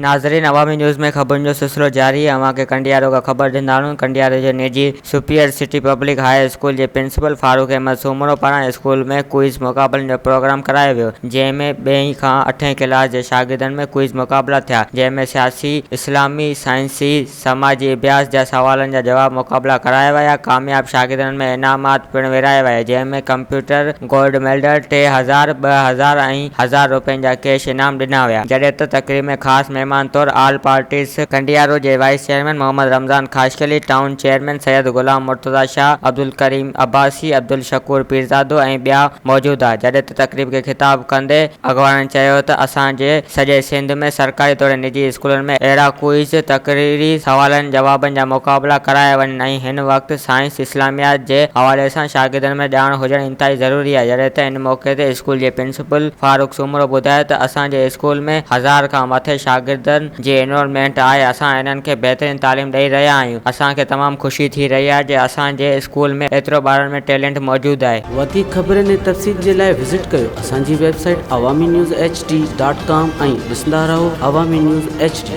ناظرين عوامي نيوز ۾ خبرن جو سلسلو جاري اوهان کي ڪنڊيارو کان خبر ڏيندا هلون ڪنڊيارو جي نجي superior city public high school جي پرنسپل فاروق احمد سومرو پاران اسڪول ۾ ڪوئز مقابلن جو پروگرام ڪرايو ويو جنهن ۾ ٻئين کان اٺين ڪلاس جي شاگردن ۾ ڪوئز مقابلا ٿيا جنهن ۾ سياسي اسلامي سائنسي سماجي اڀياس جا سوالن جا جواب مقابلا ڪرايا ويا، ڪامياب شاگردن ۾ انعامات پڻ ورهايا ويا، جنهن ۾ ڪمپيوٽر، گولڊ ميڊل، 3000، 2000 ۽ هزار روپين جا ڪيش انعام ڏنا ويا، جڏهن ته تقريب ۾ خاص مهمان طور آل پارٽيز ڪنڊيارو جي vice chairman Muhammad Ramzan Khaskheli, town chairman Syed Ghulam Murtaza Shah, Abdulkarim Abbasi, Abdulshakoor Pirzado ۽ ٻيا موجود ها، جڏهن ته تقريب کي خطاب ڪندي اڳواڻن چيو ته اسان جي سڄي سنڌ ۾ سرڪاري توڙي نجي اسڪولن ۾ اهڙا ڪوئز، تقريري سوالن جوابن جا مقابلا ڪرايا وڃن ۽ هن وقت سائنس اسلاميات جي حوالي سان شاگردن ۾ ڄاڻ هجڻ انتهائي ضروري آهي جڏهن ته ان موقعي تي اسڪول جي پرنسپل فاروق سومرو ٻڌايو ته اسان جي اسڪول ۾ هزار کان مٿي شاگردن جي انرولمينٽ آهي اسان انهن کي بهترين تعليم ڏئي رهيا آهيون اسان کي تمام خوشي ٿي رهي آهي جي اسان جي اسڪول ۾ ايترو ٻارن ۾ ٽيلنٽ موجود آهي. وڌيڪ خبرن ۽ تفصيل جي لاء وزٽ ڪيو اسان جي website Awami news H D dot com ۽ ڏسندا رهو عوامي نيوز ايڇ ڊي.